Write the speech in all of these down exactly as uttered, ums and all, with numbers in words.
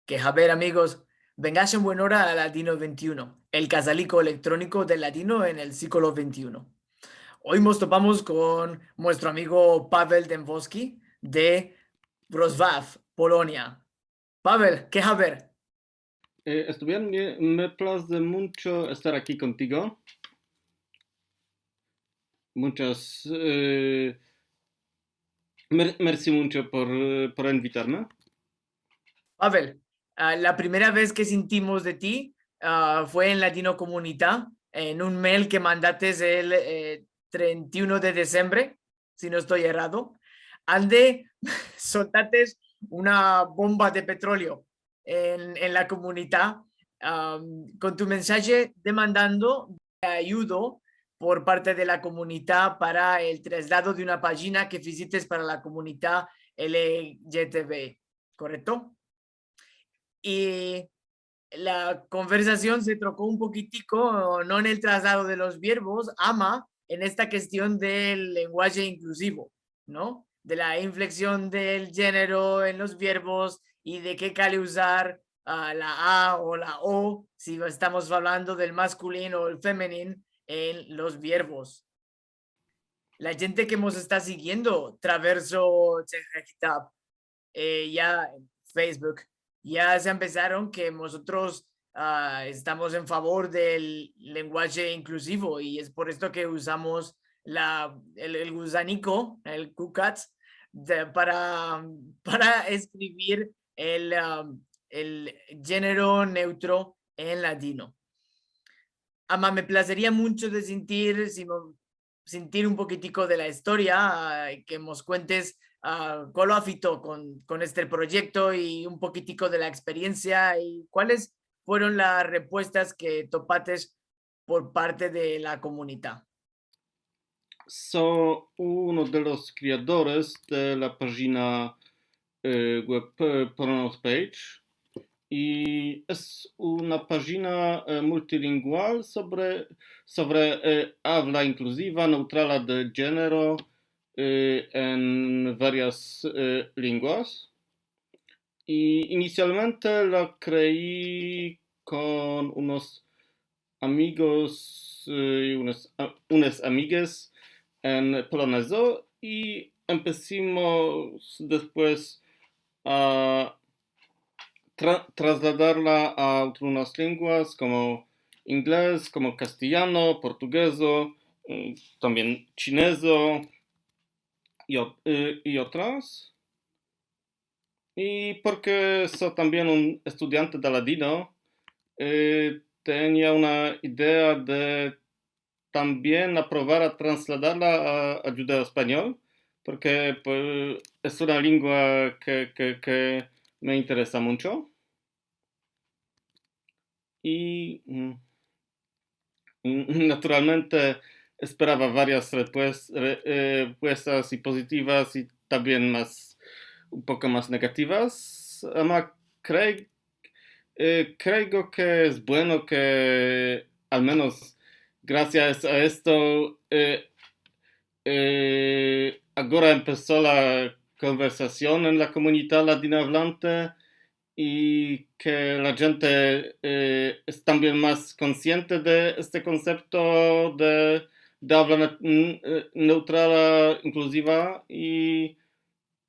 Ke haber, amigos. Vengash en buen ora a Ladino vente i uno, el kazaliko elektroniko del ladino en el siglo vente i uno. Oy mos topamos kon muestro amigo Pavel Demboski de Wrocław, Polonia. Pavel, ke haber? Eh, esto bien, me, me plaze muncho estar aki kontigo. Munchas, eh, mer-, mersi muncho por, eh, por invitarme. Pavel, ah, la primera vez ke sintimos de ti, ah, fue en Ladinokomunita, en un mail ke mandates el, eh, trenta i uno de disembre, si no esto errado, ande soltates una bomba de petroleo en, en la komunita, am, kon tu mensaje demandando ayudo por parte de la komunita para el traslado de una pajina ke fizites para la komunita L G B T, korekto? I la konversasion se troko un pokitiko, no en el traslado de los verbos, ama en esta kestion del lenguaje inkluzivo, no? De la infleksion del djenero en los verbos i de ke kale uzar, ah, la a o la o, si estamos avlando del maskulino o el femenino en los verbos. La djente ke mos esta sigiendo traverso Chekhakitap, eh, ya en Facebook, ya se empesaron ke mozotros, ah, estamos en favor del lenguaje inkluzivo i es por esto ke uzamos la, el, el guzaniko, el kukats, de, para, para eskrivir el, ah, el djenero neutro en ladino. Ama me plazeria muncho de sintir, si mo-, sintir un pokitiko de la istoria, ah, ke mos kuentes, ah, kolo afito kon, kon este proyekto i un pokitiko de la eksperiensia i kuales fueron las repuestas ke topates por parte de la komunita. So uno de los kreadores de la pajina, eh, web, eh, Pronos Page. I es una pajina, eh, multilingual sovre, sovre, eh, avla inkluziva, neutrala de djenero, eh, en varias, eh, lenguas. I inisialmente la krei kon unos amigos, eh, i unas, a-, unas amigas en polonezo, i empesimos despues a tra-, trasladarla a otras lenguas, komo inglez, komo kastelyano, portugezo, eh, tambien chinezo, i ot-, eh, i otras. I porke so tambien un estudiante de ladino, eh, tenia una idea de tambien aprovar a trasladarla a, a djudeo-espanyol, porke, pues, es una lengua ke, ke, ke me interesa muncho. I, mm, naturalmente esperava varias repues-, re-, eh, repuestas i pozitivas i tambien mas, un poko mas negativas. Ama krei-, eh, kreigo ke es bueno ke, al menos grasias a esto, eh, eh, agora empeso la konversasion en la komunidad ladinoavlante i ke la djente, eh, es tambien mas konsiente de este konsepto de, de avla ne-, n-, eh, neutrala, inkluziva, i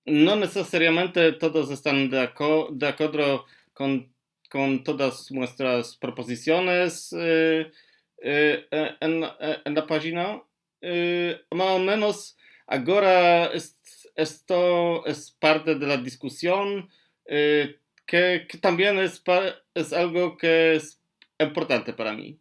no nesesariamente todos estan de ako-, de akodro kon, kon todas muestras propozisiones, eh, eh, eh, en, eh, en la pajina. Eh, mas o menos agora es-, esto es parte de la diskusion, eh, ke, ke tambien es pa-, es algo ke es importante para mi.